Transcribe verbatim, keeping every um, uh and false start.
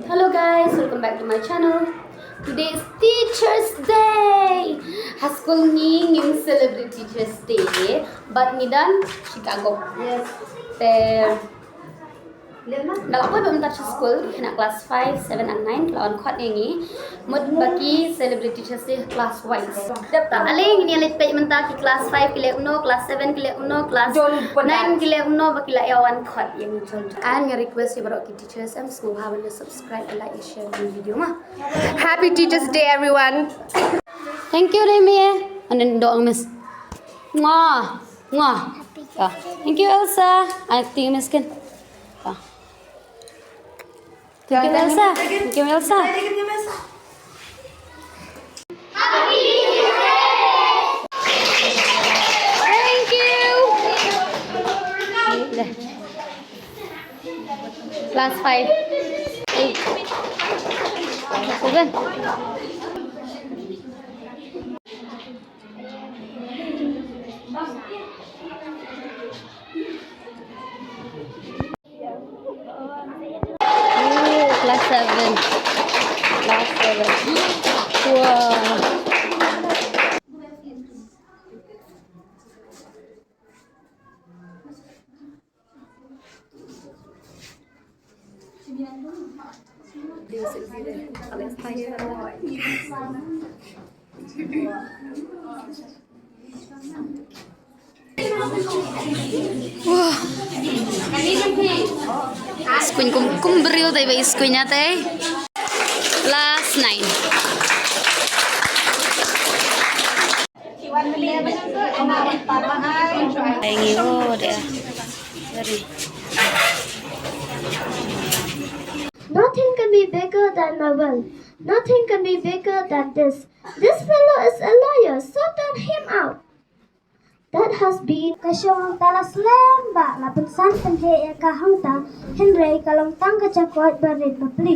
Hello guys, welcome back to my channel. Today is Teachers' Day. Ha skul ngi ngim celebrate Teachers' Day, but ngi don Chicago. Yes. Te da la poi ba mynta sha skul, kine class five, seven and nine la wan khot ïa ngi. Mut ba ki celebrate Teachers' Day class wise. Dep ta ale ngin ïa leit peit mynta ki class five ki leh kumno, class seven ki leh kumno, class nine ki leh kumno, ba ki la ïa wan khot ïa ngi. And nga request ïa baroh ki teachers em sngewbha ban ïa subscribe, like, ïa share the video ma. Happy Teachers' Day everyone. Thank you Remy. And then dong miss. Mwah. Mwah. Ah. Thank you Elsa. I think miss kan. Ah. Thank you Elsa. Thank you Elsa. Thank you. Class five. Eight. Seven. Ooh, class seven. Class seven. Wow. Skuin kum, kum briew te ba skuin ïa te. Class nine. Ai ngi wo de. Very. Nothing can be bigger than my will. Nothing can be bigger than this. This fellow is a liar. Someone turn him out. That has been ka shong tala slem ba la pynsan pynheh ïa ka hangta, hynrei ka long tang ka jakoit ba rit ba pli.